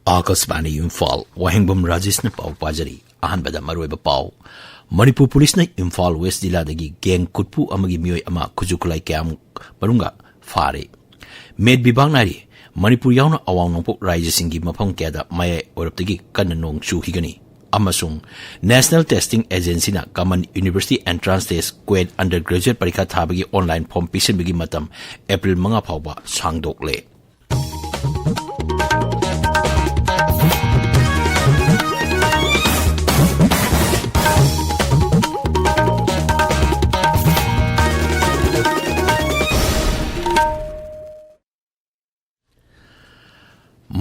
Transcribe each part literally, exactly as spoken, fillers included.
ꯑꯥꯀꯥꯁꯕꯥꯅꯤ ꯏꯝꯐꯥꯜ, ꯋꯥꯍꯦꯡꯕꯝ ꯔꯥꯖꯦꯁꯅ ꯄꯥꯎ ꯄꯥꯖꯔꯤ꯫ ꯑꯍꯥꯟꯕꯗ ꯃꯔꯨꯑꯣꯏꯕ ꯄꯥꯎ꯫ ꯃꯅꯤꯄꯨꯔ ꯄꯨꯂꯤꯁꯅ ꯏꯝꯐꯥꯜ ꯋꯦꯁ ꯖꯤꯂꯥꯗꯒꯤ ꯒꯦꯡ ꯀꯨꯠꯄꯨ ꯑꯃꯒꯤ ꯃꯤꯑꯣꯏ ꯑꯃ ꯈꯨꯠꯁꯨ ꯈꯨꯠꯂꯥꯏ ꯀꯌꯥꯃꯨꯛ ꯃꯅꯨꯡꯒ ꯐꯥꯔꯦ꯫ ꯃꯦꯠ ꯕꯤꯚꯥꯛꯅ ꯍꯥꯏꯔꯤ, ꯃꯅꯤꯄꯨꯔ ꯌꯥꯎꯅ ꯑꯋꯥꯡ ꯅꯣꯡꯄꯣꯛ ꯔꯥꯖ꯭ꯌꯁꯤꯡꯒꯤ ꯃꯐꯝ ꯀꯌꯥꯗ ꯃꯌꯥꯏ ꯑꯣꯏꯔꯞꯇꯒꯤ ꯀꯟꯅ ꯅꯣꯡ ꯆꯨꯈꯤꯒꯅꯤ꯫ ꯑꯃꯁꯨꯡ National Testing Agencyꯅ Common University Entrance Test, ꯀ꯭ꯋꯦꯠ, undergraduate ꯄꯔꯤꯈꯥ ꯊꯥꯕꯒꯤ online form ꯄꯤꯁꯤꯟꯕꯒꯤ ꯃꯇꯝ ꯑꯦꯄ꯭ꯔꯤꯜ ꯃꯉꯥ ꯐꯥꯎꯕ ꯁꯥꯡꯗꯣꯛꯂꯦ꯫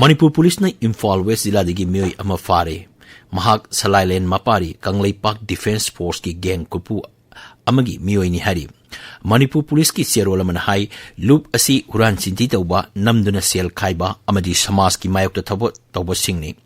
ꯃꯅꯤꯄꯨꯔ ꯄꯨꯂꯤꯁꯅ ꯏꯝꯐꯥꯜ ꯋꯦꯁ ꯖꯤꯂꯥꯗꯒꯤ ꯃꯤꯑꯣꯏ ꯑꯃ ꯐꯥꯔꯦ꯫ ꯃꯍꯥꯛ ꯁꯂꯥꯏꯂꯦꯟ ꯃꯄꯥꯔꯤ ꯀꯪꯂꯩꯄꯥꯛ ꯗꯤꯐꯦꯟꯁ ꯐꯣꯔꯁꯀꯤ ꯒꯦꯡ ꯀꯨꯠꯄꯨ ꯑꯃꯒꯤ ꯃꯤꯑꯣꯏꯅꯤ ꯍꯥꯏꯔꯤ꯫ ꯃꯅꯤꯄꯨꯔ ꯄꯨꯂꯤꯁꯀꯤ ꯆꯦꯔꯣꯜ ꯑꯃꯅ ꯍꯥꯏ, ꯂꯨꯞ ꯑꯁꯤ ꯍꯨꯔꯥꯟ ꯆꯤꯟꯊꯤ ꯇꯧꯕ, ꯅꯝꯗꯨꯅ ꯁꯦꯜ ꯈꯥꯏꯕ ꯑꯃꯗꯤ ꯁꯃꯥꯖꯀꯤ ꯃꯥꯌꯣꯛꯇ ꯊꯕꯛ ꯇꯧꯕꯁꯤꯡꯅꯤ꯫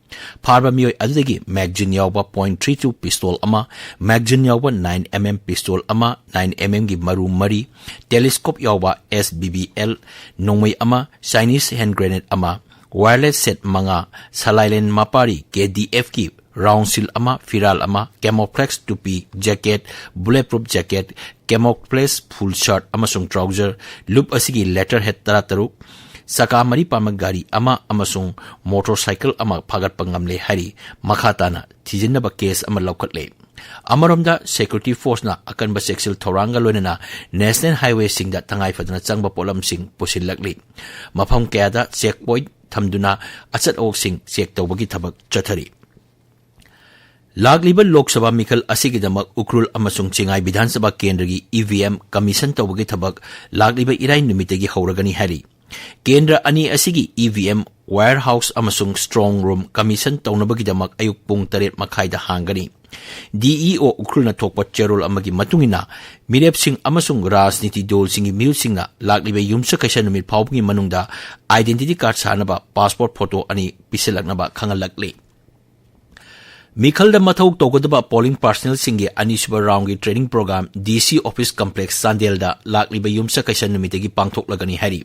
ꯐꯥꯔꯕ ꯃꯤꯑꯣꯏ ꯑꯗꯨꯗꯒꯤ magazine ꯌꯥꯎꯕ point three two pistol ꯑꯃ, magazine ꯌꯥꯎꯕ nine M M pistol ꯑꯃ, nine M M ꯒꯤ ꯃꯔꯨ ꯃꯔꯤ, telescope ꯌꯥꯎꯕ S B B L ꯅꯣꯡꯃꯩ ꯑꯃ, Chinese hand grenade ꯑꯃ, wireless set ꯃꯉꯥ, ꯁꯂꯥꯏꯂꯦꯟ ꯃꯄꯥꯔꯤ K D F ꯀꯤ round shell ꯑꯃ, ꯐꯤꯔꯥꯜ ꯑꯃ, camouflage ꯇꯨꯄꯤ, jacket, bullet proof jacket, camouflage full shirt ꯑꯃꯁꯨꯡ trouser, ꯂꯨꯞ ꯑꯁꯤꯒꯤ letterhead ꯇꯔꯥꯇꯔꯨꯛ, ꯆꯀꯥ ꯃꯔꯤ ꯄꯥꯟꯕ ꯒꯥꯔꯤ ꯑꯃ ꯑꯃꯁꯨꯡ motorcycle ꯑꯃ ꯐꯥꯒꯠꯄ ꯉꯝꯂꯦ ꯍꯥꯏꯔꯤ꯫ ꯃꯈꯥ ꯇꯥꯅ ꯊꯤꯖꯤꯟꯅꯕ case ꯑꯃ ꯂꯧꯈꯠꯂꯦ꯫ ꯑꯃꯔꯣꯝꯗ, security forceꯅ ꯑꯀꯟꯕ ꯆꯦꯛꯁꯤꯜ ꯊꯧꯔꯥꯡꯒ ꯂꯣꯏꯅꯅ national highwayꯁꯤꯡꯗ ꯇꯉꯥꯏ ꯐꯗꯅ ꯆꯪꯕ ꯄꯣꯠꯂꯝꯁꯤꯡ ꯄꯨꯁꯤꯜꯂꯛꯂꯤ꯫ ꯃꯐꯝ ꯀꯌꯥꯗ check point ꯊꯝꯗꯨꯅ ꯑꯆꯠ ꯑꯋꯣꯛꯁꯤꯡ check ꯇꯧꯕꯒꯤ ꯊꯕꯛ ꯆꯠꯊꯔꯤ꯫ ꯂꯥꯛꯂꯤꯕ ꯂꯣꯛ ꯁꯚꯥ ꯃꯤꯈꯜ ꯑꯁꯤꯒꯤꯗꯃꯛ ꯎꯈ꯭ꯔꯨꯜ ꯑꯃꯁꯨꯡ ꯆꯤꯡꯉꯥꯏ ꯕꯤꯙꯥꯟ ꯁꯚꯥ ꯀꯦꯟꯗ꯭ꯔꯒꯤ E V M commission ꯇꯧꯕꯒꯤ ꯊꯕꯛ ꯂꯥꯛꯂꯤꯕ ꯏꯔꯥꯏ ꯅꯨꯃꯤꯠꯇꯒꯤ ꯍꯧꯔꯒꯅꯤ ꯍꯥꯏꯔꯤ꯫ ꯀꯦꯟꯗ꯭ꯔ ꯑꯅꯤ ꯑꯁꯤꯒꯤ E V M warehouse ꯑꯃꯁꯨꯡ strong room commission ꯇꯧꯅꯕꯒꯤꯗꯃꯛ ꯑꯌꯨꯛ ꯄꯨꯡ ꯇꯔꯦꯠ ꯃꯈꯥꯏꯗ ꯍꯥꯡꯒꯅꯤ꯫ D E O ꯎꯈ꯭ꯔꯨꯜꯅ ꯊꯣꯛꯄ ꯆꯦꯔꯣꯜ ꯑꯃꯒꯤ ꯃꯇꯨꯡ ꯏꯟꯅ, ꯃꯤꯔꯦꯞꯁꯤꯡ ꯑꯃꯁꯨꯡ ꯔꯥꯖꯅꯤꯇꯤ ꯗꯜꯁꯤꯡꯒꯤ ꯃꯤꯍꯨꯠꯁꯤꯡꯅ ꯂꯥꯛꯂꯤꯕ ꯌꯨꯝꯁꯀꯩꯁ ꯅꯨꯃꯤꯠ ꯐꯥꯎꯕꯒꯤ ꯃꯅꯨꯡꯗ identity card ꯁꯥꯅꯕ passport photo ꯑꯅꯤ ꯄꯤꯁꯤꯜꯂꯛꯅꯕ ꯈꯪꯍꯜꯂꯛꯂꯤ꯫ ꯃꯤꯈꯜꯗ ꯃꯊꯧ ꯇꯧꯒꯗꯕ polling personnelꯁꯤꯡꯒꯤ ꯑꯅꯤꯁꯨꯕ roundꯒꯤ training program DC office complex ꯆꯥꯟꯗꯦꯜꯗ ꯂꯥꯛꯂꯤꯕ ꯌꯨꯝꯁꯀꯩꯁ ꯅꯨꯃꯤꯠꯇꯒꯤ ꯄꯥꯡꯊꯣꯛꯂꯒꯅꯤ ꯍꯥꯏꯔꯤ꯫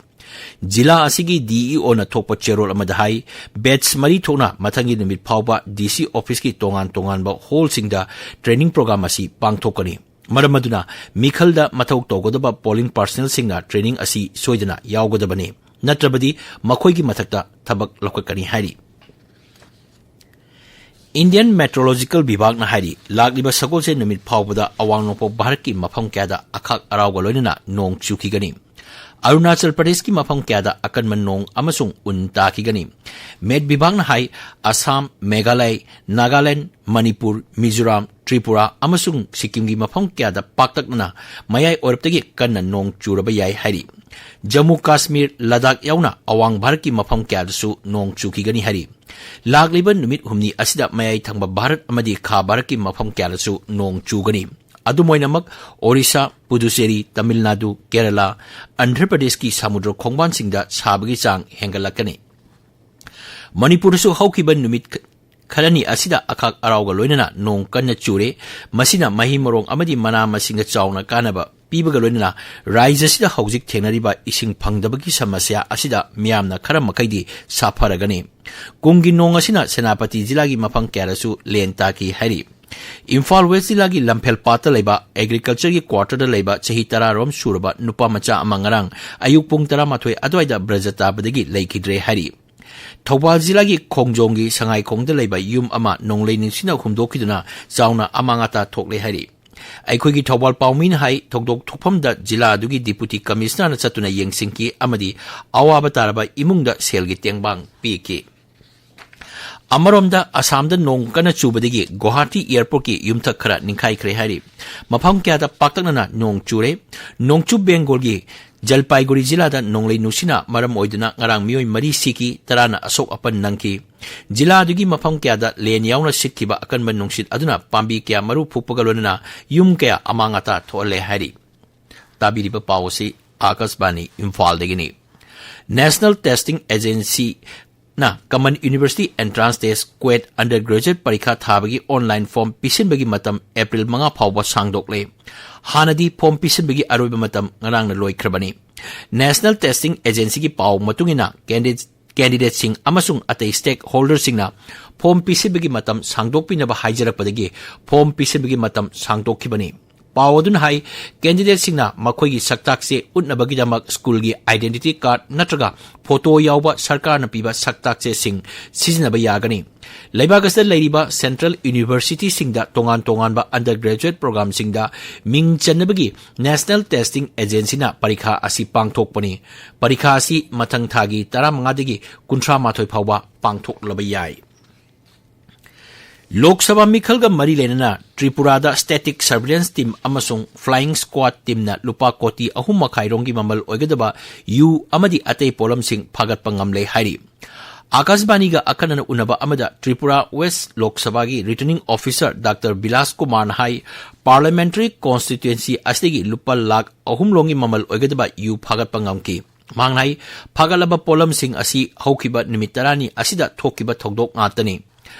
ꯖꯤꯂꯥ ꯑꯁꯤꯒꯤ DEOꯅ ꯊꯣꯛꯄ ꯆꯦꯔꯣꯜ ꯑꯃꯗ ꯍꯥꯏ, batch ꯃꯔꯤ ꯊꯣꯛꯅ ꯃꯊꯪꯒꯤ ꯅꯨꯃꯤꯠ ꯐꯥꯎꯕ DC officeꯀꯤ ꯇꯣꯉꯥꯟ ꯇꯣꯉꯥꯟꯕ hallꯁꯤꯡꯗ training program ꯑꯁꯤ ꯄꯥꯡꯊꯣꯛꯀꯅꯤ꯫ ꯃꯔꯝ ꯑꯗꯨꯅ ꯃꯤꯈꯜꯗ ꯃꯊꯧ ꯇꯧꯒꯗꯕ polling personnelꯁꯤꯡꯅ training ꯑꯁꯤ ꯁꯣꯏꯗꯅ ꯌꯥꯎꯒꯗꯕꯅꯤ, ꯅꯠꯇ꯭ꯔꯕꯗꯤ ꯃꯈꯣꯏꯒꯤ ꯃꯊꯛꯇ ꯊꯕꯛ ꯂꯧꯈꯠꯀꯅꯤ ꯍꯥꯏꯔꯤ꯫ Indian Meteorological ꯚꯤꯚꯥꯒꯅ ꯍꯥꯏꯔꯤ, ꯂꯥꯛꯂꯤꯕ ꯁꯒꯣꯜꯁꯦꯟ ꯅꯨꯃꯤꯠ ꯐꯥꯎꯕꯗ ꯑꯋꯥꯡ ꯅꯣꯡꯄꯣꯛ ꯚꯥꯔꯠꯀꯤ ꯃꯐꯝ ꯀꯌꯥꯗ ꯑꯈꯥꯛ ꯑꯔꯥꯎꯒ ꯂꯣꯏꯅꯅ ꯅꯣꯡ ꯆꯨꯈꯤꯒꯅꯤ꯫ ꯑꯔꯨꯅꯥꯆꯜ ꯄ꯭ꯔꯗꯦꯁꯀꯤ ꯃꯐꯝ ꯀꯌꯥꯗ ꯑꯀꯟꯕ ꯅꯣꯡ ꯑꯃꯁꯨꯡ ꯎꯟ ꯇꯥꯈꯤꯒꯅꯤ꯫ ꯃꯦꯠ ꯚꯤꯚꯥꯒꯅ ꯍꯥꯏ, ꯑꯁꯥꯝ, ꯃꯦꯘꯥꯂꯌ, ꯅꯥꯒꯥꯂꯦꯟꯗ, ꯃꯅꯤꯄꯨꯔ, ꯃꯤꯖꯣꯔꯥꯝ, ꯇ꯭ꯔꯤꯄꯨꯔꯥ ꯑꯃꯁꯨꯡ ꯁꯤꯛꯀꯤꯝꯒꯤ ꯃꯐꯝ ꯀꯌꯥꯗ ꯄꯥꯛꯇꯛꯅꯅ ꯃꯌꯥꯏ ꯑꯣꯏꯔꯞꯇꯒꯤ ꯀꯟꯅ ꯅꯣꯡ ꯆꯨꯔꯕ ꯌꯥꯏ ꯍꯥꯏꯔꯤ꯫ ꯖꯝꯃꯨ ꯀꯥꯁꯃꯤꯔ, ꯂꯗꯥꯈ ꯌꯥꯎꯅ ꯑꯋꯥꯡ ꯚꯥꯔꯠꯀꯤ ꯃꯐꯝ ꯀꯌꯥꯗꯁꯨ ꯅꯣꯡ ꯆꯨꯈꯤꯒꯅꯤ ꯍꯥꯏꯔꯤ꯫ ꯂꯥꯛꯂꯤꯕ ꯅꯨꯃꯤꯠ ꯍꯨꯝꯅꯤ ꯑꯁꯤꯗ ꯃꯌꯥꯏ ꯊꯪꯕ ꯚꯥꯔꯠ ꯑꯃꯗꯤ ꯈꯥ ꯚꯥꯔꯠꯀꯤ ꯃꯐꯝ ꯀꯌꯥꯗꯁꯨ ꯅꯣꯡ ꯆꯨꯒꯅꯤ꯫ ꯑꯗꯨꯝ ꯑꯣꯏꯅꯃꯛ, ꯑꯣꯔꯤꯁꯥ, ꯄꯨꯗꯨꯆꯦꯔꯤ, ꯇꯥꯃꯤꯜ ꯅꯥꯗꯨ, ꯀꯦꯔꯂꯥ, ꯑꯟꯙ꯭ꯔ ꯄ꯭ꯔꯗꯦꯁꯀꯤ ꯁꯃꯨꯗ꯭ꯔ ꯈꯣꯡꯕꯥꯟꯁꯤꯡꯗ ꯁꯥꯕꯒꯤ ꯆꯥꯡ ꯍꯦꯟꯒꯠꯂꯛꯀꯅꯤ꯫ ꯃꯅꯤꯄꯨꯔꯗꯁꯨ ꯍꯧꯈꯤꯕ ꯅꯨꯃꯤꯠ ꯈ-, ꯈꯔꯅꯤ ꯑꯁꯤꯗ ꯑꯈꯥꯛ ꯑꯔꯥꯎꯒ ꯂꯣꯏꯅꯅ ꯅꯣꯡ ꯀꯟꯅ ꯆꯨꯔꯦ꯫ ꯃꯁꯤꯅ ꯃꯍꯩ ꯃꯔꯣꯡ ꯑꯃꯗꯤ ꯃꯅꯥ ꯃꯁꯤꯡꯗ ꯆꯥꯎꯅ ꯀꯥꯟꯅꯕ ꯄꯤꯕꯒ ꯂꯣꯏꯅꯅ ꯔꯥꯖ꯭ꯌ ꯑꯁꯤꯗ ꯍꯧꯖꯤꯛ ꯊꯦꯡꯅꯔꯤꯕ ꯏꯁꯤꯡ ꯐꯪꯗꯕꯒꯤ ꯁꯃꯁ꯭ꯌꯥ ꯑꯁꯤꯗ ꯃꯤꯌꯥꯝꯅ ꯈꯔ ꯃꯈꯩꯗꯤ ꯁꯥꯐꯔꯒꯅꯤ꯫ ꯀꯨꯝꯒꯤ ꯅꯣꯡ ꯑꯁꯤꯅ ꯁꯦꯅꯥꯄꯇꯤ ꯖꯤꯂꯥꯒꯤ ꯃꯐꯝ ꯀꯌꯥꯗꯁꯨ ꯂꯦꯟ ꯇꯥꯈꯤ ꯍꯥꯏꯔꯤ꯫ ꯏꯝꯐꯥꯜ ꯋꯦꯁ ꯖꯤꯂꯥꯒꯤ ꯂꯝꯐꯦꯜ ꯄꯥꯠꯇ ꯂꯩꯕ agricultureꯒꯤ quarterꯗ ꯂꯩꯕ ꯆꯍꯤ ꯇꯔꯥ ꯔꯣꯝ ꯁꯨꯔꯕ ꯅꯨꯄꯥ ꯃꯆꯥ ꯑꯃ ꯉꯔꯥꯡ ꯑꯌꯨꯛ ꯄꯨꯡ ꯇꯔꯥꯃꯥꯊꯣꯏ ꯑꯗꯨꯋꯥꯏꯗ ꯕ꯭ꯔꯖ ꯇꯥꯕꯗꯒꯤ ꯂꯩꯈꯤꯗ꯭ꯔꯦ ꯍꯥꯏꯔꯤ꯫ ꯊꯧꯕꯥꯜ ꯖꯤꯂꯥꯒꯤ ꯈꯣꯡꯖꯣꯝꯒꯤ ꯁꯉꯥꯏꯈꯣꯡꯗ ꯂꯩꯕ ꯌꯨꯝ ꯑꯃ ꯅꯣꯡꯂꯩ ꯅꯨꯡꯁꯤꯠꯅ ꯍꯨꯝꯗꯣꯛꯈꯤꯗꯨꯅ ꯆꯥꯎꯅ ꯑꯃꯥꯡ ꯑꯇꯥ ꯊꯣꯛꯂꯦ ꯍꯥꯏꯔꯤ꯫ ꯑꯩꯈꯣꯏꯒꯤ ꯊꯧꯕꯥꯜ ꯄꯥꯎꯃꯤꯅ ꯍꯥꯏ, ꯊꯧꯗꯣꯛ ꯊꯣꯛꯐꯝꯗ ꯖꯤꯂꯥ ꯑꯗꯨꯒꯤ deputy commissionerꯅ ꯆꯠꯇꯨꯅ ꯌꯦꯡꯁꯤꯟꯈꯤ ꯑꯃꯗꯤ ꯑꯋꯥꯕ ꯇꯥꯔꯕ ꯏꯃꯨꯡꯗ ꯁꯦꯜꯒꯤ ꯇꯦꯡꯕꯥꯡ ꯄꯤꯈꯤ꯫ ꯑꯃꯔꯣꯝꯗ, ꯑꯁꯥꯝꯗ ꯅꯣꯡ ꯀꯟꯅ ꯆꯨꯕꯗꯒꯤ ꯒꯨꯋꯥꯍꯥꯇꯤ airportꯀꯤ ꯌꯨꯝꯊꯛ ꯈꯔ ꯅꯤꯡꯈꯥꯏꯈ꯭ꯔꯦ ꯍꯥꯏꯔꯤ꯫ ꯃꯐꯝ ꯀꯌꯥꯗ ꯄꯥꯛꯇꯛꯅꯅ ꯅꯣꯡ ꯆꯨꯔꯦ꯫ ꯅꯣꯡꯆꯨꯞ ꯕꯦꯡꯒꯣꯜꯒꯤ ꯖꯜꯄꯥꯏꯒꯨꯔꯤ ꯖꯤꯂꯥꯗ ꯅꯣꯡꯂꯩ ꯅꯨꯡꯁꯤꯠꯅ ꯃꯔꯝ ꯑꯣꯏꯗꯨꯅ ꯉꯔꯥꯡ ꯃꯤꯑꯣꯏ ꯃꯔꯤ ꯁꯤꯈꯤ, ꯇꯔꯥꯅ ꯑꯁꯣꯛ ꯑꯄꯟ ꯅꯪꯈꯤ꯫ ꯖꯤꯂꯥ ꯑꯗꯨꯒꯤ ꯃꯐꯝ ꯀꯌꯥꯗ ꯂꯦꯟ ꯌꯥꯎꯅ ꯁꯤꯠꯈꯤꯕ ꯑꯀꯟꯕ ꯅꯨꯡꯁꯤꯠ ꯑꯗꯨꯅ ꯄꯥꯝꯕꯤ ꯀꯌꯥ ꯃꯔꯨ ꯐꯨꯛꯄꯒ ꯂꯣꯏꯅꯅ ꯌꯨꯝ ꯀꯌꯥ ꯑꯃꯥꯡ ꯑꯇꯥ ꯊꯣꯛꯍꯜꯂꯦ ꯍꯥꯏꯔꯤ꯫ ꯇꯥꯕꯤꯔꯤꯕ ꯄꯥꯎ ꯑꯁꯤ ꯑꯥꯀꯥꯁꯕꯥꯅꯤ ꯏꯝꯐꯥꯜꯗꯒꯤꯅꯤ꯫ National Testing Agency ꯅ Common University Entrance Test, ꯀ꯭ꯋꯦꯠ, Undergraduate ꯄꯔꯤꯈꯥ ꯊꯥꯕꯒꯤ online form ꯄꯤꯁꯤꯟꯕꯒꯤ ꯃꯇꯝ April ꯃꯉꯥ ꯐꯥꯎꯕ ꯁꯥꯡꯗꯣꯛꯂꯦ꯫ ꯍꯥꯟꯅꯗꯤ form ꯄꯤꯁꯤꯟꯕꯒꯤ ꯑꯔꯣꯏꯕ ꯃꯇꯝ ꯉꯔꯥꯡꯅ ꯂꯣꯏꯈ꯭ꯔꯕꯅꯤ꯫ National Testing Agencyꯒꯤ ꯄꯥꯎ ꯃꯇꯨꯡ ꯏꯟꯅ, candidate, candidateꯁꯤꯡ ꯑꯃꯁꯨꯡ ꯑꯇꯩ stakeholderꯁꯤꯡꯅ form ꯄꯤꯁꯤꯟꯕꯒꯤ ꯃꯇꯝ ꯁꯥꯡꯗꯣꯛꯄꯤꯅꯕ ꯍꯥꯏꯖꯔꯛꯄꯗꯒꯤ form ꯄꯤꯁꯤꯟꯕꯒꯤ ꯃꯇꯝ ꯁꯥꯡꯗꯣꯛꯈꯤꯕꯅꯤ꯫ ꯄꯥꯎ ꯑꯗꯨꯅ ꯍꯥꯏ, candidateꯁꯤꯡꯅ ꯃꯈꯣꯏꯒꯤ ꯁꯛꯇꯥꯛꯁꯦ ꯎꯠꯅꯕꯒꯤꯗꯃꯛ ꯁ꯭ꯀꯨꯜꯒꯤ identity card ꯅꯠꯇ꯭ꯔꯒ photo ꯌꯥꯎꯕ ꯁꯔꯀꯥꯔꯅ ꯄꯤꯕ ꯁꯛꯇꯥꯛꯆꯦꯁꯤꯡ ꯁꯤꯖꯤꯟꯅꯕ ꯌꯥꯒꯅꯤ꯫ ꯂꯩꯕꯥꯛ ꯑꯁꯤꯗ ꯂꯩꯔꯤꯕ central universityꯁꯤꯡꯗ ꯇꯣꯉꯥꯟ ꯇꯣꯉꯥꯟꯕ undergraduate programꯁꯤꯡꯗ ꯃꯤꯡ ꯆꯟꯅꯕꯒꯤ National Testing Agencyꯅ ꯄꯔꯤꯈꯥ ꯑꯁꯤ ꯄꯥꯡꯊꯣꯛꯄꯅꯤ꯫ ꯄꯔꯤꯈꯥ ꯑꯁꯤ ꯃꯊꯪ ꯊꯥꯒꯤ ꯇꯔꯥꯃꯉꯥꯗꯒꯤ ꯀꯨꯟꯊ꯭ꯔꯥ ꯃꯥꯊꯣꯏ ꯐꯥꯎꯕ ꯄꯥꯡꯊꯣꯛꯂꯕ ꯌꯥꯏ꯫ ꯂꯣꯛ ꯁꯚꯥ ꯃꯤꯈꯜꯒ ꯃꯔꯤ ꯂꯩꯅꯅ ꯇ꯭ꯔꯤꯄꯨꯔꯥꯗ static surveillance team ꯑꯃꯁꯨꯡ flying squad teamꯅ ꯂꯨꯄꯥ ꯀꯣꯇꯤ ꯑꯍꯨꯝ ꯃꯈꯥꯏ ꯔꯣꯝꯒꯤ ꯃꯃꯜ ꯑꯣꯏꯒꯗꯕ ꯌꯨ ꯑꯃꯗꯤ ꯑꯇꯩ ꯄꯣꯠꯂꯝꯁꯤꯡ ꯐꯥꯒꯠꯄ ꯉꯝꯂꯦ ꯍꯥꯏꯔꯤ꯫ ꯑꯥꯀꯥꯁꯕꯥꯅꯤꯒ ꯑꯈꯟꯅꯅ ꯎꯅꯕ ꯑꯃꯗ ꯇ꯭ꯔꯤꯄꯨꯔꯥ West ꯂꯣꯛ ꯁꯚꯥꯒꯤ returning officer Doctor ꯕꯤꯂꯥꯁ ꯀꯨꯃꯥꯔꯅ ꯍꯥꯏ, parliamentary constituency ꯑꯁꯤꯗꯒꯤ ꯂꯨꯄꯥ ꯂꯥꯈ ꯑꯍꯨꯝ ꯔꯣꯝꯒꯤ ꯃꯃꯜ ꯑꯣꯏꯒꯗꯕ ꯌꯨ ꯐꯥꯒꯠꯄ ꯉꯝꯈꯤ꯫ ꯃꯍꯥꯛꯅ ꯍꯥꯏ, ꯐꯥꯒꯠꯂꯕ ꯄꯣꯠꯂꯝꯁꯤꯡ ꯑꯁꯤ ꯍꯧꯈꯤꯕ ꯅꯨꯃꯤꯠ ꯇꯔꯥꯅꯤ ꯑꯁꯤꯗ ꯊꯣꯛꯈꯤꯕ ꯊꯧꯗꯣꯛ ꯉꯥꯛꯇꯅꯤ꯫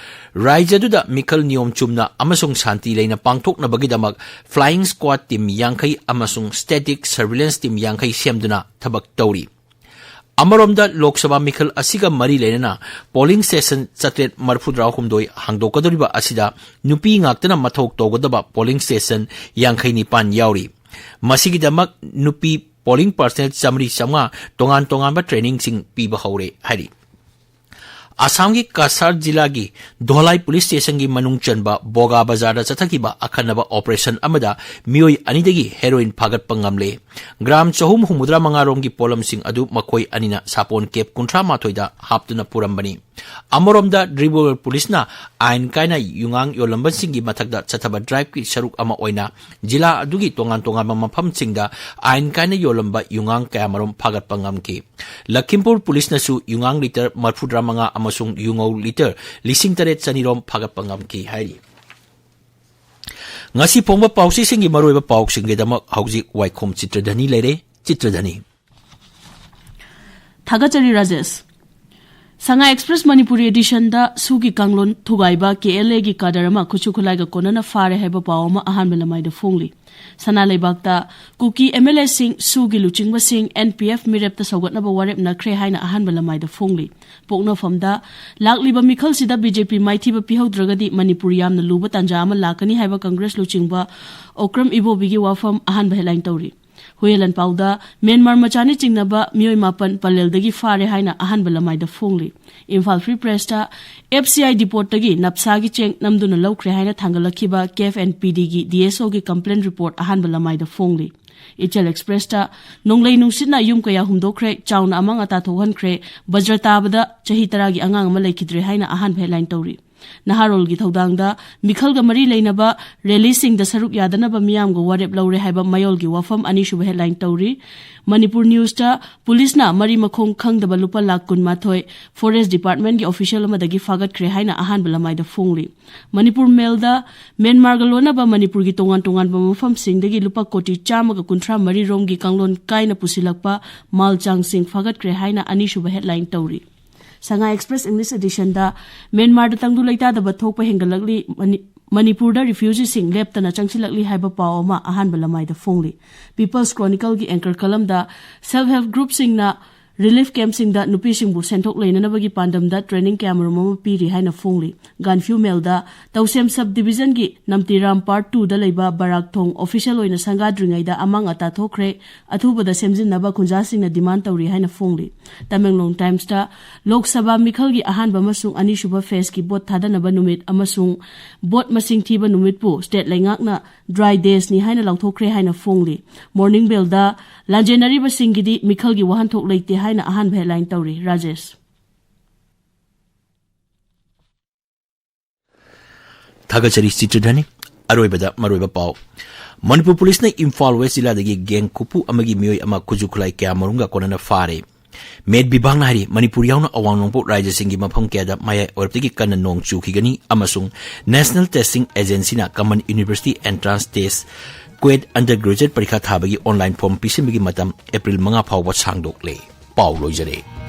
ꯔꯥꯖ꯭ꯌꯗꯨꯗ ꯃꯤꯈꯜ ꯅꯤꯌꯣꯝ ꯆꯨꯝꯅ ꯑꯃꯁꯨꯡ ꯁꯥꯟꯇꯤ ꯂꯩꯅ ꯄꯥꯡꯊꯣꯛꯅꯕꯒꯤꯗꯃꯛ flying squad team ꯌꯥꯡꯈꯩ ꯑꯃꯁꯨꯡ static surveillance team ꯌꯥꯡꯈꯩ ꯁꯦꯝꯗꯨꯅ ꯊꯕꯛ ꯇꯧꯔꯤ꯫ ꯑꯃꯔꯣꯝꯗ, ꯂꯣꯛ ꯁꯚꯥ ꯃꯤꯈꯜ ꯑꯁꯤꯒ ꯃꯔꯤ ꯂꯩꯅꯅ polling station ꯆꯥꯇ꯭ꯔꯦꯠ ꯃꯔꯤꯐꯨꯇꯔꯥꯍꯨꯝꯗꯣꯏ ꯍꯥꯡꯗꯣꯛꯀꯗꯧꯔꯤꯕ ꯑꯁꯤꯗ ꯅꯨꯄꯤ ꯉꯥꯛꯇꯅ ꯃꯊꯧ ꯇꯧꯒꯗꯕ polling station ꯌꯥꯡꯈꯩ ꯅꯤꯄꯥꯟ ꯌꯥꯎꯔꯤ꯫ ꯃꯁꯤꯒꯤꯗꯃꯛ ꯅꯨꯄꯤ polling personnel ꯆꯥꯃꯔꯤ ꯆꯥꯃꯉꯥ ꯇꯣꯉꯥꯟ ꯇꯣꯉꯥꯟꯕ trainingꯁꯤꯡ ꯄꯤꯕ ꯍꯧꯔꯦ ꯍꯥꯏꯔꯤ꯫ ꯑꯁꯥꯝꯒꯤ ꯀꯁꯥꯔ ꯖꯤꯂꯥꯒꯤ ꯙꯣꯂꯥꯏ police stationꯒꯤ ꯃꯅꯨꯡ ꯆꯟꯕ ꯕꯣꯒꯥ ꯕꯖꯥꯔꯗ ꯆꯠꯊꯈꯤꯕ ꯑꯈꯟꯅꯕ operation ꯑꯃꯗ ꯃꯤꯑꯣꯏ ꯑꯅꯤꯗꯒꯤ heroin ꯐꯥꯒꯠꯄ ꯉꯝꯂꯦ꯫ ꯒ꯭ꯔꯥꯝ ꯆꯍꯨꯝ ꯍꯨꯝꯐꯨꯇꯔꯥ ꯃꯉꯥ ꯔꯣꯝꯒꯤ ꯄꯣꯠꯂꯝꯁꯤꯡ ꯑꯗꯨ ꯃꯈꯣꯏ ꯑꯅꯤꯅ ꯁꯥꯄꯣꯟ case ꯀꯨꯟꯊ꯭ꯔꯥ ꯃꯥꯊꯣꯏꯗ ꯍꯥꯞꯇꯨꯅ ꯄꯨꯔꯝꯕꯅꯤ꯫ ꯑꯃꯔꯣꯝꯗ, ꯗꯤꯕ꯭ꯔꯨꯒꯔ policeꯅ ꯑꯥꯏꯟ ꯀꯥꯏꯅ ꯌꯨꯉꯥꯡ ꯌꯣꯜꯂꯝꯕꯁꯤꯡꯒꯤ ꯃꯊꯛꯇ ꯆꯠꯊꯕ driveꯀꯤ ꯁꯔꯨꯛ ꯑꯃ ꯑꯣꯏꯅ ꯖꯤꯂꯥ ꯑꯗꯨꯒꯤ ꯇꯣꯉꯥꯟ ꯇꯣꯉꯥꯟꯕ ꯃꯐꯝꯁꯤꯡꯗ ꯑꯥꯏꯟ ꯀꯥꯏꯅ ꯌꯣꯜꯂꯝꯕ ꯌꯨꯉꯥꯡ ꯀꯌꯥꯃꯔꯨꯝ ꯐꯥꯒꯠꯄ ꯉꯝꯈꯤ꯫ ꯂꯈꯤꯝꯄꯨꯔ policeꯅꯁꯨ ꯌꯨꯉꯥꯡ litre ꯃꯔꯤꯐꯨꯇꯔꯥ ꯃꯉꯥ ꯑꯃꯁꯨꯡ ꯌꯨꯉꯧ litre ꯂꯤꯁꯤꯡ ꯇꯔꯦꯠ ꯆꯅꯤꯔꯣꯝ ꯐꯥꯒꯠꯄ ꯉꯝꯈꯤ ꯍꯥꯏꯔꯤ꯫ ꯉꯁꯤ ꯐꯣꯡꯕ ꯄꯥꯎꯆꯦꯁꯤꯡꯒꯤ ꯃꯔꯨꯑꯣꯏꯕ ꯄꯥꯎꯁꯤꯡꯒꯤꯗꯃꯛ ꯍꯧꯖꯤꯛ ꯋꯥꯏꯈꯣꯝ ꯆꯤꯇ꯭ꯔꯙꯅꯤ ꯂꯩꯔꯦ꯫ ꯆꯤꯇ꯭ꯔꯙꯅꯤ꯫ ꯊꯥꯒꯠꯆꯔꯤ ꯔꯥꯖꯦꯁ꯫ ꯁꯉꯥꯏ ꯑꯦꯛꯁꯄ꯭ꯔꯦꯁ ꯃꯅꯤꯄꯨꯔꯤ ꯑꯦꯗꯤꯁꯟꯗ ꯁꯨꯒꯤ ꯀꯥꯡꯂꯣꯟ ꯊꯨꯒꯥꯏꯕ ꯀꯦ ꯑꯦꯜ ꯑꯦꯒꯤ ꯀꯥꯗꯔ ꯑꯃ ꯈꯨꯠꯁꯨ ꯈꯨꯠꯂꯥꯏꯒ ꯀꯣꯟꯅꯅ ꯐꯥꯔꯦ ꯍꯥꯏꯕ ꯄꯥꯎ ꯑꯃ ꯑꯍꯥꯟꯕ ꯂꯃꯥꯏꯗ ꯐꯣꯡꯂꯤ꯫ ꯁꯅꯥ ꯂꯩꯕꯥꯛꯇ ꯀꯨꯀꯤ ꯑꯦꯝ ꯑꯦꯜ ꯑꯦꯁꯤꯡ ꯁꯨꯒꯤ ꯂꯨꯆꯤꯡꯕꯁꯤꯡ ꯑꯦꯟ ꯄꯤ ꯑꯦꯐ ꯃꯤꯔꯦꯞꯇ ꯁꯧꯒꯠꯅꯕ ꯋꯥꯔꯦꯞ ꯅꯈ꯭ꯔꯦ ꯍꯥꯏꯅ ꯑꯍꯥꯟꯕ ꯂꯃꯥꯏꯗ ꯐꯣꯡꯂꯤ꯫ ꯄꯣꯛꯅꯐꯝꯗ ꯂꯥꯛꯂꯤꯕ ꯃꯤꯈꯜꯁꯤꯗ ꯕꯤ ꯖꯦ ꯄꯤ ꯃꯥꯏꯊꯤꯕ ꯄꯤꯍꯧꯗ꯭ꯔꯒꯗꯤ ꯃꯅꯤꯄꯨꯔ ꯌꯥꯝꯅ ꯂꯨꯕ ꯇꯥꯟꯖꯥ ꯑꯃ ꯂꯥꯛꯀꯅꯤ ꯍꯥꯏꯕ ꯀꯪꯒ꯭ꯔꯦꯁ ꯂꯨꯆꯤꯡꯕ ꯑꯣꯀ꯭ꯔꯝ ꯏꯕꯣꯕꯤꯒꯤ ꯋꯥꯐꯝ ꯑꯍꯥꯟꯕ ꯍꯦꯗꯂꯥꯏꯟ ꯇꯧꯔꯤ꯫ ꯍꯨꯌꯦꯂꯟ ꯄꯥꯎꯗ ꯃ꯭ꯌꯥꯟꯃꯥꯔ ꯃꯆꯥꯅꯤ ꯆꯤꯡꯅꯕ ꯃꯤꯑꯣꯏ ꯃꯥꯄꯟ ꯄꯂꯦꯜꯗꯒꯤ ꯐꯥꯔꯦ ꯍꯥꯏꯅ ꯑꯍꯥꯟꯕ ꯂꯃꯥꯏꯗ ꯐꯣꯡꯂꯤ꯫ ꯏꯝꯐꯥꯜ ꯐ꯭ꯔꯤ ꯄ꯭ꯔꯦꯁꯇ ꯑꯦꯐ ꯁꯤ ꯑꯥꯏ ꯗꯤꯄꯣꯔꯠꯇꯒꯤ ꯅꯞꯁꯥꯒꯤ ꯆꯦꯡ ꯅꯝꯗꯨꯅ ꯂꯧꯈ꯭ꯔꯦ ꯍꯥꯏꯅ ꯊꯥꯡꯒꯠꯂꯛꯈꯤꯕ ꯀꯦꯐ ꯑꯦꯟ ꯄꯤ ꯗꯤꯒꯤ ꯗꯤ ꯑꯦꯁ ꯑꯣꯒꯤ ꯀꯝꯄ꯭ꯂꯦꯟ ꯔꯤꯄꯣꯔꯠ ꯑꯍꯥꯟꯕ ꯂꯃꯥꯏꯗ ꯐꯣꯡꯂꯤ꯫ ꯏꯆꯦꯜ ꯑꯦꯛꯁꯄ꯭ꯔꯦꯁꯇ ꯅꯣꯡꯂꯩ ꯅꯨꯡꯁꯤꯠꯅ ꯌꯨꯝ ꯀꯌꯥ ꯍꯨꯝꯗꯣꯛꯈ꯭ꯔꯦ, ꯆꯥꯎꯅ ꯑꯃꯥꯡ ꯑꯇꯥ ꯊꯣꯛꯍꯟꯈ꯭ꯔꯦ, ꯕꯖ꯭ꯔ ꯇꯥꯕꯗ ꯆꯍꯤ ꯇꯔꯥꯒꯤ ꯑꯉꯥꯡ ꯑꯃ ꯂꯩꯈꯤꯗ꯭ꯔꯦ ꯍꯥꯏꯅ ꯑꯍꯥꯟꯕ ꯍꯦꯗꯂꯥꯏꯟ ꯇꯧꯔꯤ꯫ ꯅꯍꯥꯔꯣꯜꯒꯤ ꯊꯧꯗꯥꯡꯗ ꯃꯤꯈꯜꯒ ꯃꯔꯤ ꯂꯩꯅꯕ ꯔꯦꯂꯤꯁꯤꯡꯗ ꯁꯔꯨꯛ ꯌꯥꯗꯅꯕ ꯃꯤꯌꯥꯝꯒ ꯋꯥꯔꯦꯞ ꯂꯧꯔꯦ ꯍꯥꯏꯕ ꯃꯌꯣꯜꯒꯤ ꯋꯥꯐꯝ ꯑꯅꯤꯁꯨꯕ ꯍꯦꯗꯂꯥꯏꯟ ꯇꯧꯔꯤ꯫ ꯃꯅꯤꯄꯨꯔ ꯅ꯭ꯌꯨꯁꯇ ꯄꯨꯂꯤꯁꯅ ꯃꯔꯤ ꯃꯈꯣꯡ ꯈꯪꯗꯕ ꯂꯨꯄꯥ ꯂꯥꯈ ꯀꯨꯟꯃꯥꯊꯣꯏ ꯐꯣꯔꯦꯁ ꯗꯤꯄꯥꯔꯠꯃꯦꯟꯒꯤ ꯑꯣꯐꯤꯁꯤꯌꯦꯜ ꯑꯃꯗꯒꯤ ꯐꯥꯒꯠꯈ꯭ꯔꯦ ꯍꯥꯏꯅ ꯑꯍꯥꯟꯕ ꯂꯃꯥꯏꯗ ꯐꯣꯡꯂꯤ꯫ ꯃꯅꯤꯄꯨꯔ ꯃꯦꯜꯗ ꯃ꯭ꯌꯥꯟꯃꯥꯔꯒ ꯂꯣꯟꯅꯕ ꯃꯅꯤꯄꯨꯔꯒꯤ ꯇꯣꯉꯥꯟ ꯇꯣꯉꯥꯟꯕ ꯃꯐꯝꯁꯤꯡꯗꯒꯤ ꯂꯨꯄꯥ ꯀꯣꯇꯤ ꯆꯥꯝꯃꯒ ꯀꯨꯟꯊ꯭ꯔꯥ ꯃꯔꯤ ꯔꯣꯝꯒꯤ ꯀꯥꯡꯂꯣꯟ ꯀꯥꯏꯅ ꯄꯨꯁꯤꯜꯂꯛꯄ ꯃꯥꯜ ꯆꯥꯡꯁꯤꯡ ꯐꯥꯒꯠꯈ꯭ꯔꯦ ꯍꯥꯏꯅ ꯑꯅꯤꯁꯨꯕ ꯍꯦꯗꯂꯥꯏꯟ ꯇꯧꯔꯤ꯫ ꯁꯉꯥꯏ ꯑꯦꯛꯁꯄ꯭ꯔꯦꯁ ꯏꯪꯂꯤꯁ ꯑꯦꯗꯤꯁꯟꯗ ꯃ꯭ꯌꯥꯟꯃꯥꯔꯗ ꯇꯪꯗꯨ ꯂꯩꯇꯥꯗꯕ ꯊꯣꯛꯄ ꯍꯦꯟꯒꯠꯂꯛꯂꯤ, ꯃꯅꯤ-, ꯃꯅꯤꯄꯨꯔꯗ ꯔꯤꯐ꯭ꯌꯨꯖꯤꯁꯤꯡ ꯂꯦꯞꯇꯅ ꯆꯪꯁꯤꯜꯂꯛꯂꯤ ꯍꯥꯏꯕ ꯄꯥꯎ ꯑꯃ ꯑꯍꯥꯟꯕ ꯂꯃꯥꯏꯗ ꯐꯣꯡꯂꯤ꯫ ꯄꯤꯄꯜꯁ ꯀ꯭ꯔꯣꯅꯤꯀꯜꯒꯤ ꯑꯦꯡꯀꯔ ꯀꯂꯝꯗ ꯁꯦꯜꯐ ꯍꯦꯜꯞ ꯒ꯭ꯔꯨꯞꯁꯤꯡꯅ ꯔꯤꯂꯤꯐ ꯀꯦꯝꯞꯁꯤꯡꯗ ꯅꯨꯄꯤꯁꯤꯡꯕꯨ ꯁꯦꯟꯊꯣꯛ ꯂꯩꯅꯅꯕꯒꯤ ꯄꯥꯟꯗꯝꯗ ꯇ꯭ꯔꯦꯅꯤꯡ ꯀꯌꯥꯃꯔꯨꯝ ꯑꯃ ꯄꯤꯔꯤ ꯍꯥꯏꯅ ꯐꯣꯡꯂꯤ꯫ ꯒꯥꯟꯐ꯭ꯌꯨ ꯃꯦꯜꯗ ꯇꯧꯁꯦꯝ ꯁꯕ ꯗꯤꯕꯤꯖꯟꯒꯤ ꯅꯝꯇꯤꯔꯥꯝ ꯄꯥꯔꯠ ꯇꯨꯗ ꯂꯩꯕ ꯕꯔꯥꯛ ꯊꯣꯡ ꯑꯣꯐꯤꯁꯤꯌꯦꯜ ꯑꯣꯏꯅ ꯁꯪꯒꯥꯗ꯭ꯔꯤꯉꯩꯗ ꯑꯃꯥꯡ ꯑꯇꯥ ꯊꯣꯛꯈ꯭ꯔꯦ, ꯑꯊꯨꯕꯗ ꯁꯦꯝꯖꯤꯟꯅꯕ ꯈꯨꯟꯖꯥꯁꯤꯡꯅ ꯗꯤꯃꯥꯟ ꯇꯧꯔꯤ ꯍꯥꯏꯅ ꯐꯣꯡꯂꯤ꯫ ꯇꯃꯦꯡꯂꯣꯡ ꯇꯥꯏꯝꯁꯇ ꯂꯣꯛ ꯁꯚꯥ ꯃꯤꯈꯜꯒꯤ ꯑꯍꯥꯟꯕ ꯑꯃꯁꯨꯡ ꯑꯅꯤꯁꯨꯕ ꯐꯦꯖꯀꯤ ꯚꯣꯠ ꯊꯥꯗꯅꯕ ꯅꯨꯃꯤꯠ ꯑꯃꯁꯨꯡ ꯚꯣꯠ ꯃꯁꯤꯡ ꯊꯤꯕ ꯅꯨꯃꯤꯠꯄꯨ ꯁ꯭ꯇꯦꯠ ꯂꯩꯉꯥꯛꯅ ꯗ꯭ꯔꯥꯏ ꯗꯦꯁꯅꯤ ꯍꯥꯏꯅ ꯂꯥꯎꯊꯣꯛꯈ꯭ꯔꯦ ꯍꯥꯏꯅ ꯐꯣꯡꯂꯤ꯫ ꯃꯣꯔꯅꯤꯡ ꯕꯦꯜꯗ ꯂꯥꯟꯖꯦꯟꯅꯔꯤꯕꯁꯤꯡꯒꯤꯗꯤ ꯃꯤꯈꯜꯒꯤ ꯋꯥꯍꯟꯊꯣꯛ ꯂꯩꯇꯦ ꯍꯥꯏꯅ ꯑꯍꯥꯟꯕ ꯍꯦꯗꯂꯥꯏꯟ ꯇꯧꯔꯤ꯫ ꯔꯥꯖꯦꯁ꯫ ꯊꯥꯒꯠꯆꯔꯤ ꯆꯤꯇ꯭ꯔꯙꯅꯤ꯫ ꯑꯔꯣꯏꯕꯗ ꯃꯔꯨꯑꯣꯏꯕ ꯄꯥꯎ꯫ ꯃꯅꯤꯄꯨꯔ ꯄꯨꯂꯤꯁꯅ ꯏꯝꯐꯥꯜ ꯋꯦꯁ ꯖꯤꯂꯥꯗꯒꯤ ꯒꯦꯡ ꯈꯨꯄꯨ ꯑꯃꯒꯤ ꯃꯤꯑꯣꯏ ꯑꯃ ꯈꯨꯠꯁꯨ ꯈꯨꯠꯂꯥꯏ ꯀꯌꯥꯃꯔꯨꯝꯒ ꯀꯣꯟꯅꯅ ꯐꯥꯔꯦ꯫ ꯃꯦꯠ ꯕꯤꯚꯥꯒꯅ ꯍꯥꯏꯔꯤ, ꯃꯅꯤꯄꯨꯔ ꯌꯥꯎꯅ ꯑꯋꯥꯡ ꯅꯣꯡꯄꯣꯛ ꯔꯥꯖ꯭ꯌꯁꯤꯡꯒꯤ ꯃꯐꯝ ꯀꯌꯥꯗ ꯃꯌꯥꯏ ꯑꯣꯏꯔꯞꯇꯒꯤ ꯀꯟꯅ ꯅꯣꯡ ꯆꯨꯈꯤꯒꯅꯤ ꯑꯃꯁꯨꯡ National Testing Agencyꯅ Common University Entrance Test, ꯀ꯭ꯋꯦꯠ, undergraduate ꯄꯔꯤꯈꯥ ꯊꯥꯕꯒꯤ online form ꯄꯤꯁꯤꯟꯕꯒꯤ ꯃꯇꯝ ꯑꯦꯄ꯭ꯔꯤꯜ ꯃꯉꯥ ꯐꯥꯎꯕ ꯁꯥꯡꯗꯣꯛꯂꯦ꯫ ꯄꯥꯎ ꯂꯣꯏꯖꯔꯦ꯫